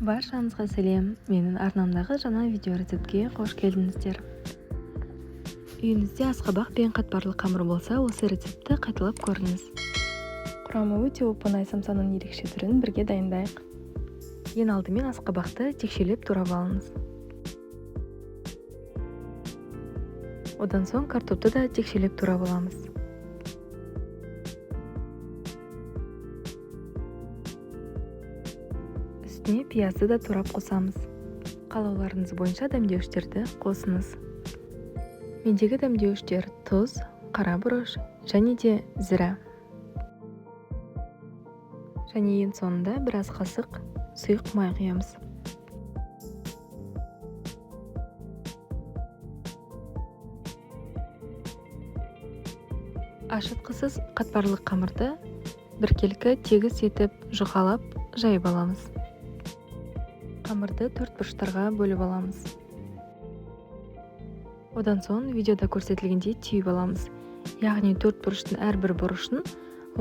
Баршаңызға сәлем! Менің арнамдағы жаңа видеорецептке қош келдіңіздер. Үйіңізде асқабақ пен қатпарлы қамыр болса, осы рецептті қайталап көріңіз. Құрамы өте оп-оңай самсаның ерекше түрін бірге дайындайық. Ең алдымен асқабақты текшелеп турап алыңыз. Одан соң картопты да текшелеп турап аламыз. Үстіне пиязды да турап қосамыз. Қалауларыңыз бойынша дәмдеуіштерді қосыңыз. Мендегі дәмдеуіштер тұз, қара бұрыш және де зіра. Және ең соңында біраз қасық сұйық май құямыз. Ашытқысыз қатпарлы қамырды біркелкі тегіс етіп жұқалап жайып аламыз. Қамырды төрт бұрыштарға бөліп аламыз. Одан соң видеода көрсетілгендей түйіп аламыз. Яғни төрт бұрыштың әрбір бұрышын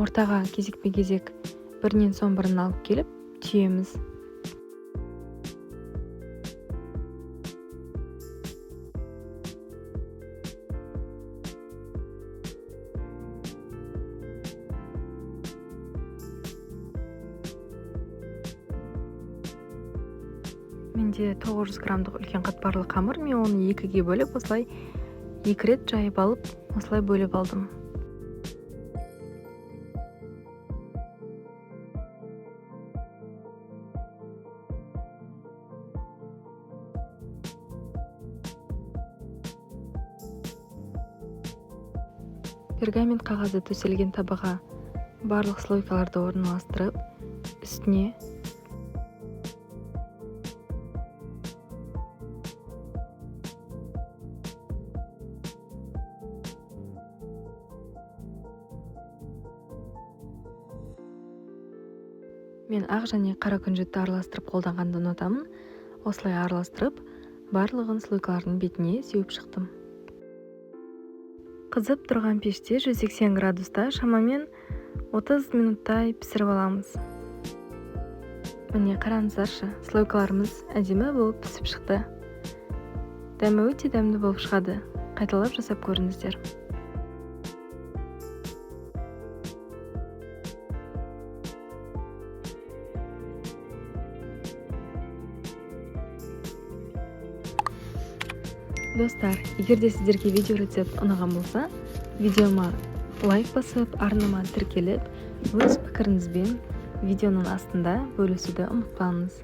ортаға кезекпе-кезек бірінен соң бірін алып келіп түйеміз. Менде 900 граммдық үлкен қатпарлы қамыр, мен оны екіге бөліп, осылай екі рет жайып алып, осылай бөліп алдым. Пергамент қағазы төселген табаға барлық слойкаларды орналастырып, үстіне мен ақ және қара күнжітті араластырып қолданғанды ұнатамын. Осылай араластырып, барлығын слойкалардың бетіне сеуіп шықтым. Қызып тұрған пеште 180 градуста шамамен 30 минуттай пісіріп аламыз. Міне қараңыздаршы, слойкаларымыз әдемі болып пісіп шықты. Дәмі өте дәмді болып шығады. Қайталап жасап көріңіздер. Достар, егер де сіздерге видеорецепт ұнаған болса, видеома лайк басып, арнама тіркеліп, өз пікіріңізбен видеоның астында бөлісуді ұмытпаңыз.